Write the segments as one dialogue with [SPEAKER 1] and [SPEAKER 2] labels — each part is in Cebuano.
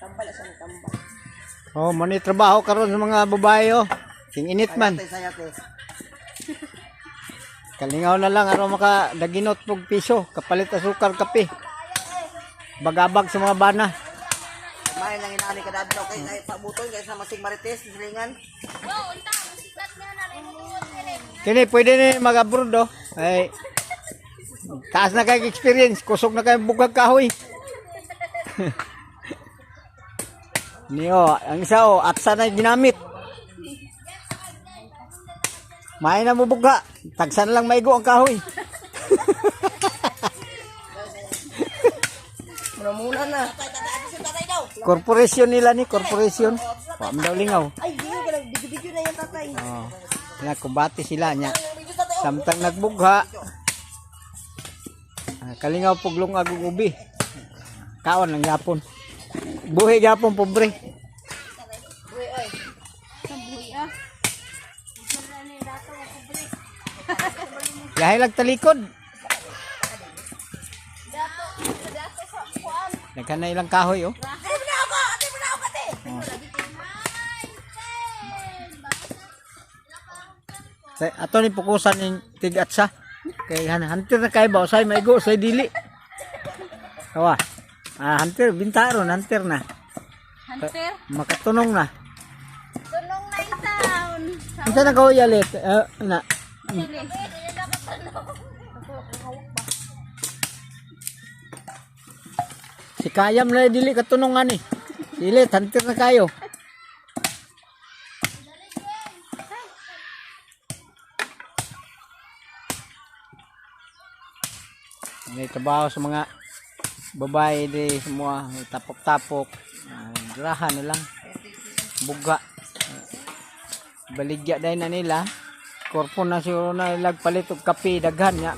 [SPEAKER 1] Tambal asa ni tambal.
[SPEAKER 2] Oh, mo ni trabaho karon sa mga babae oh. King init man.
[SPEAKER 3] Sayate.
[SPEAKER 2] Kalingaw na lang aron maka daginot pog piso, kapalit asukar kape. Bagabag sa mga bana.
[SPEAKER 3] Kumain lang inaani kada adlaw kay kay pabuton kay sa masig marites silingan.
[SPEAKER 2] Kini pwede ni mag-abroad oh. Ay taas na kay experience, kusog na kay bugag kahoy. Niyo, ang isa oh, atsa na ginamit. May na mo buga, tagsan lang maigo ang kahoy.
[SPEAKER 1] Muna-muna na.
[SPEAKER 3] Tatay daw.
[SPEAKER 2] Corporation nila ni, corporation. Wa man daw lingaw.
[SPEAKER 1] Ay, di ka lang video na yan tatay.
[SPEAKER 2] Oh. Na kumbate sila niya. Samtang nagbugha. Ah, kalingaw puglong agong ubi. Kaon lang yapon. Buhi gyapon pobre.
[SPEAKER 1] Uy, oy.
[SPEAKER 4] Buhi ah.
[SPEAKER 2] Lahi lag talikod. Nagka na ilang kahoy oh.
[SPEAKER 3] Ate mo na ako, ate mo na ako ate.
[SPEAKER 2] Sa ato ni pukusan ning tig-atsa. Kay hunter na kay ba usay maigo usay dili. Kawa. Ah, hunter binta ron hunter na.
[SPEAKER 4] Hunter.
[SPEAKER 2] Makatunong na.
[SPEAKER 4] Tunong na yung town.
[SPEAKER 2] Unsa na kahoy alit? Eh, na.
[SPEAKER 4] Sili.
[SPEAKER 2] Si Kayam na dili katunong ani. Dili hunter na kayo. May trabaho sa mga babae di semua tapok-tapok, ah, grahan na lang. Buga. Ah, baligya dahil na nila. Korpo na siguro na lagpalit og kape daghan nya.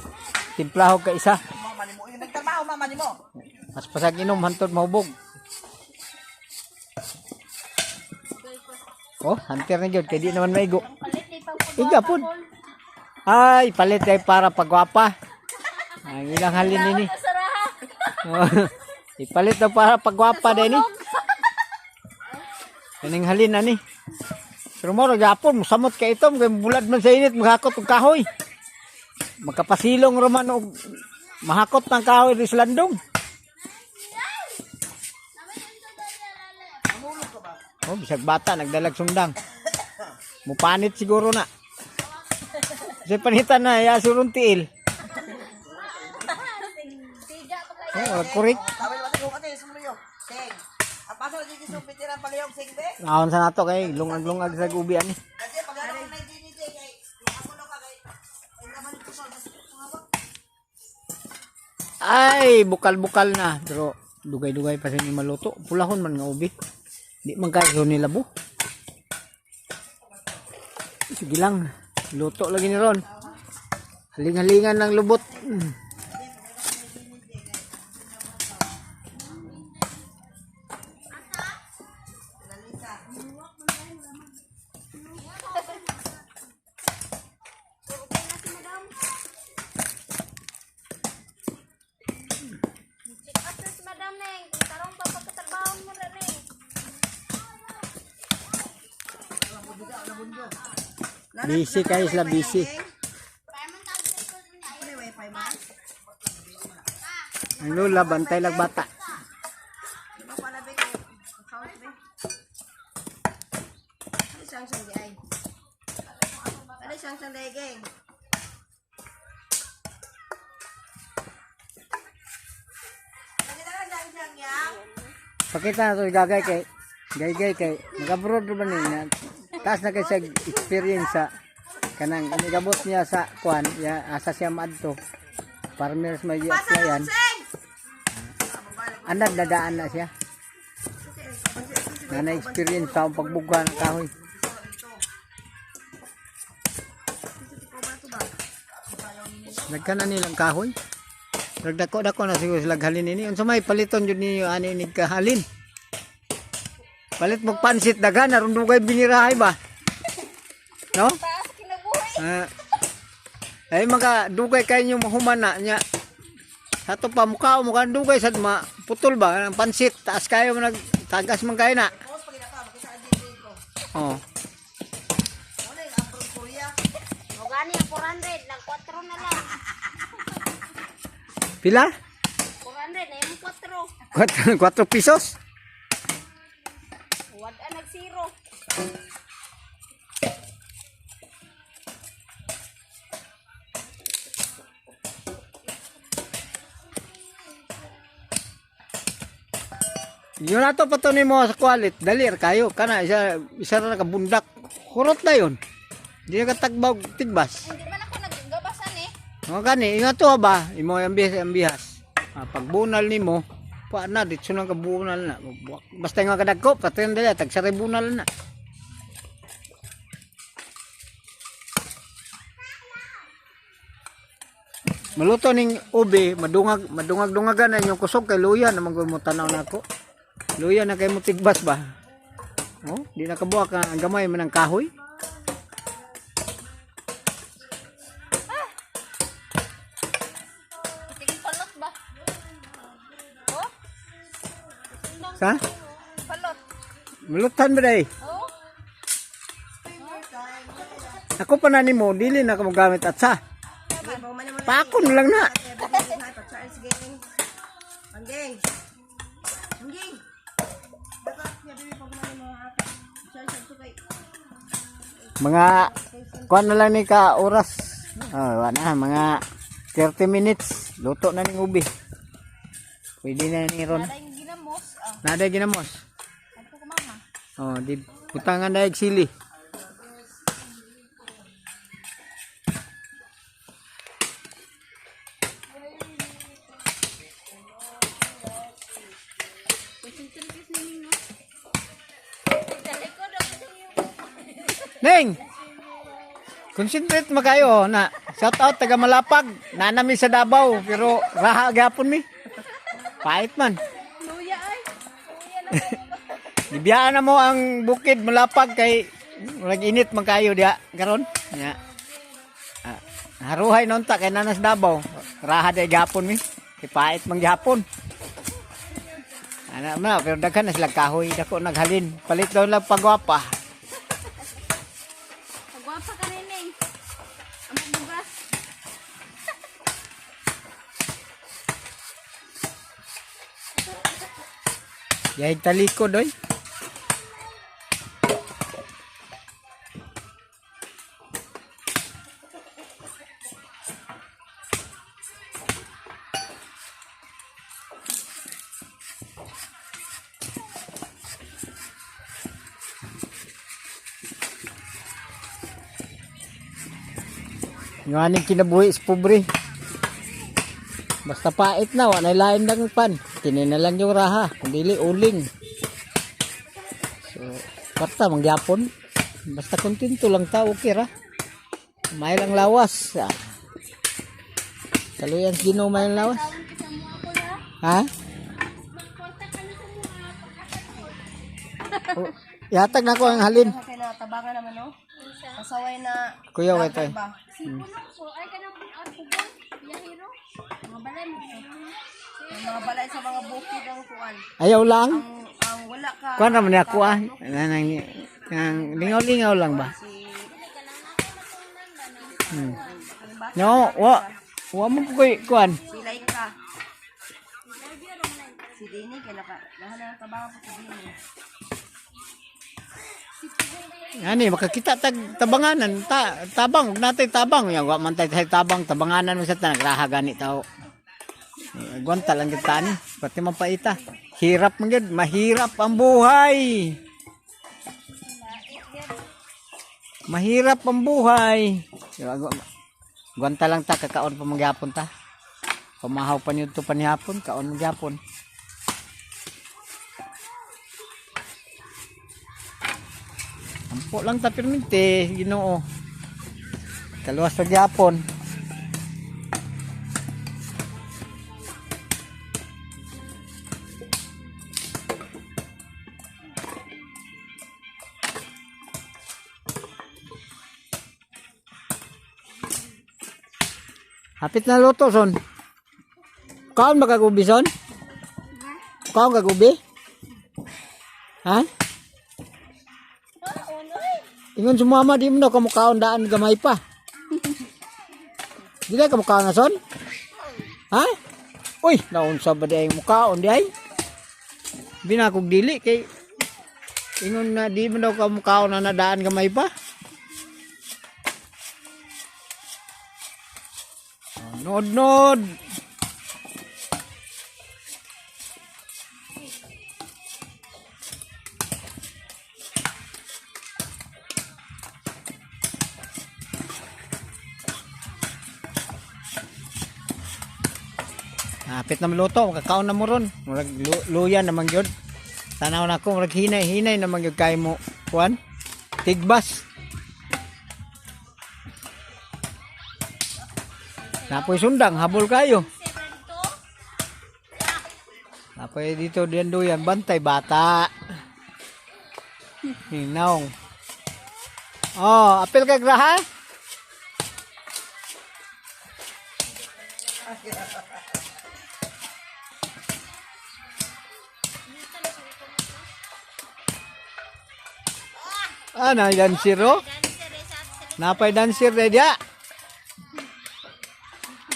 [SPEAKER 2] Timplahog ka isa.
[SPEAKER 3] Mama nimo, yung nagtrabaho mama nimo.
[SPEAKER 2] Mas pasag inom hantod mahubog. Oh, hunter na gyud kay di naman maigo.
[SPEAKER 4] Palit ni pang
[SPEAKER 2] Iga pud. Ay, palit ay para pagwapa. Ang ilang halin nini.
[SPEAKER 4] Saraha.
[SPEAKER 2] Oh, ipalit daw para pagwapa din ni. Kaning halin ani. Pero mo gyapon musamot kay itom kay bulad man sa init maghakot og kahoy. Makapasilong ra man og mahakot ng kahoy di sa landong. Oh, bisag bata nagdalag sundang. Mupanit siguro na. Sa panitan na ya surun tiil.
[SPEAKER 4] Tiga pa kayo.
[SPEAKER 2] Oh, walang kurik.
[SPEAKER 3] Tawil ate ko ate sumriyo. Sing. Ang paso na dito pitiran palihog sing be.
[SPEAKER 2] Naon sa nato kay lungag-lungag sa gubi ani.
[SPEAKER 3] Kasi pag ano kung nagdini kay ako no ka kay ay naman ito sa
[SPEAKER 2] Ay, bukal-bukal na. Pero dugay-dugay pa sa inyo maluto. Pulahon man nga ubi. Di man kayo nilabo. Sige lang. Luto lagi ni Ron. Haling-halingan ng lubot.
[SPEAKER 4] Asus madam neng, kung tarong pa pagkatrabaho mo na neng.
[SPEAKER 2] Busy kayo sila, busy. Ang lola, bantay lag bata.
[SPEAKER 1] Ano siyang siyang ay? Ano siyang siyang day, geng?
[SPEAKER 2] Pakita na to gagay kay gaygay kay nag-abroad ba ni na taas na kay siya experience sa kanang inigabot niya sa kuan ya asa siya maadto farmers may gi-applyan anad dadaan na siya na experience sa akong pagbugha ng kahoy. Nagka na nilang kahoy. Nagdako-dako na siguro sila halin ini. Unsa may paliton jud ninyo ani ni kahalin. Palit mo pansit daghan aron dugay binirahay ba? No?
[SPEAKER 4] Taas kinabuhi.
[SPEAKER 2] Ah, ay mga dugay kayo nyo mahuman na niya. Sa ato pa mukha mo kan dugay sad ma putol ba ang pansit taas kayo mo nag tagas man kayo na.
[SPEAKER 3] Post pag ka makita ang DJ ko.
[SPEAKER 2] Oh.
[SPEAKER 3] Wala yung abroad Korea.
[SPEAKER 4] O gani ang 400, nag 4 na lang.
[SPEAKER 2] Pila?
[SPEAKER 4] 400 na yung 4.
[SPEAKER 2] 4 4 pesos.
[SPEAKER 4] Wad a nag 0.
[SPEAKER 2] Yun na to patuloy mo sa kwalit. Dali ra kayo kana isa isa ra ka bundak. Kurot na yun. Di na katagbaw tigbas.
[SPEAKER 1] Hindi man ako naggabasan eh.
[SPEAKER 2] Mga gani, ingat to ba? Imo ang bihas, ang bihas. Ah, pagbunal nimo, pa na ditso nang kabunal na. Basta nga kadagko, pati ang dali tag bunal na. Maluto ning ube, madungag madungag dungagan na inyong kusog kay luya naman gud mo tanaw nako. Luya na kay mo tigbas ba? Oh, di na kabuak ang gamay man ang kahoy.
[SPEAKER 1] Tingin palot ba? Oh,
[SPEAKER 2] Sa?
[SPEAKER 1] palot.
[SPEAKER 2] Malutan ba day?
[SPEAKER 1] Oh,
[SPEAKER 2] Ako pa na nimo, dili na ka mogamit at sa. Pakon lang na.
[SPEAKER 3] Charles gang. Anggeng. Anggeng. Dapat niya bibi pag man mo ha. Charles adto kay
[SPEAKER 2] Mga kuan na lang ni ka oras. Oh, wa na mga 30 minutes luto na ning ubi. Pwede na ni ron.
[SPEAKER 1] yung ginamos. Ah,
[SPEAKER 2] Naday ginamos.
[SPEAKER 1] ano ko mama?
[SPEAKER 2] Oh, di butangan na sili. Neng! Concentrate makayo na. Shout out taga Malapag. Nanami sa Davao pero raha gyapon mi. Pait man.
[SPEAKER 1] Luya ay.
[SPEAKER 2] Gibiyaan na mo ang bukid Malapag kay murag init man kayo diha karon. Nya. Ah, haruhay noon ta kay nanas Davao. Raha day gapon mi. Kay pait man gyapon. Ana man pero daghan na sila kahoy dako naghalin. Palit daw lang pagwapa.
[SPEAKER 4] Pagwapa ka rin eh. Ang bugas.
[SPEAKER 2] Yay talikod oy. Yung aning kinabuhi is pobre. Basta pait na, wala lain lang pan. Kini na lang yung raha, kung dili uling. So, kwarta mangyapon. Basta kontento lang ta, okay ra. May lang lawas. Ah. Kaluyan sa Ginoo may lang lawas. Ha? Oh, ihatag na ko ang halin.
[SPEAKER 1] Okay na, tabangan naman no. Pasaway na.
[SPEAKER 2] Kuya, wait tayo.
[SPEAKER 1] Ba?
[SPEAKER 4] Sipulong po. Ay, kanang ang pugong. Yahiro. Mga balay mo.
[SPEAKER 1] Ang mga balay sa mga bukid ang kuan.
[SPEAKER 2] Ayaw lang.
[SPEAKER 1] Ang wala ka.
[SPEAKER 2] Kuan ra man ni ako ah. Nang nang lingaw-lingaw lang ba?
[SPEAKER 1] Si
[SPEAKER 2] No, wa wa mo po koy kuan.
[SPEAKER 1] si Laika. Si Dini kay naka nahala ng tabangan po si Dini.
[SPEAKER 2] Ani makakita tag tabanganan ta tabang ug natay tabang ya wa man tay tay tabang tabanganan mo sa tanag raha gani tao. Eh, Agwanta lang kita ni pati mapaita. Hirap man gyud, mahirap ang buhay. Mahirap ang buhay. Agwanta lang ta kakaon pa magyapon ta. Pamahaw pa niyo to panihapon, kaon magyapon. Ampo lang ta pirminti, Ginoo. Kaluwas pa gyapon. Hapit na luto, son. Kaon ba kag ubi, son? Kaon kag ubi? Ha? Ingon si mama, di mo na kamukaon daan gamay pa. Di na kamukaon na, son? Ha? Uy, naunsa ba di ay mukaon di ay? Binakog dili kay ingon na di mo daw kamukaon na nadaan gamay pa. Oh, Nood, nood. Napit na maluto, makakaon na mo ron. Murag luya naman gyud. Tanaw na ako, murag hinay-hinay naman gyud kay mo kuan. Tigbas. Napoy sundang, habol kayo. Napoy dito diyan duyan, bantay bata. Hinaw. Oh, apil ka graha? Ah, na dancer oh. Napay dancer na dia.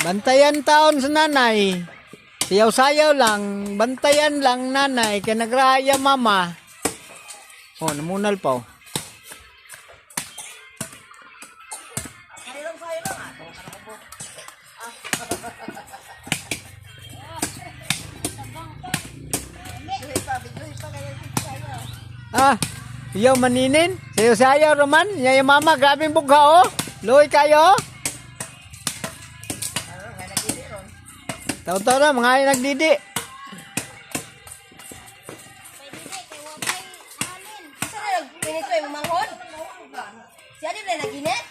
[SPEAKER 2] Bantayan taon sa nanay. Sayaw-sayaw lang, bantayan lang nanay kay nagraya mama. Oh, namunal pa oh. Ah, iyaw maninin. Sayaw-sayaw raman. Yaya mama, grabe yung bugha oh. Luoy kayo. Taon-taon na, mga ay nagdidi.
[SPEAKER 1] Sa na nagpinito ay mamanghon? Siya di na naginit?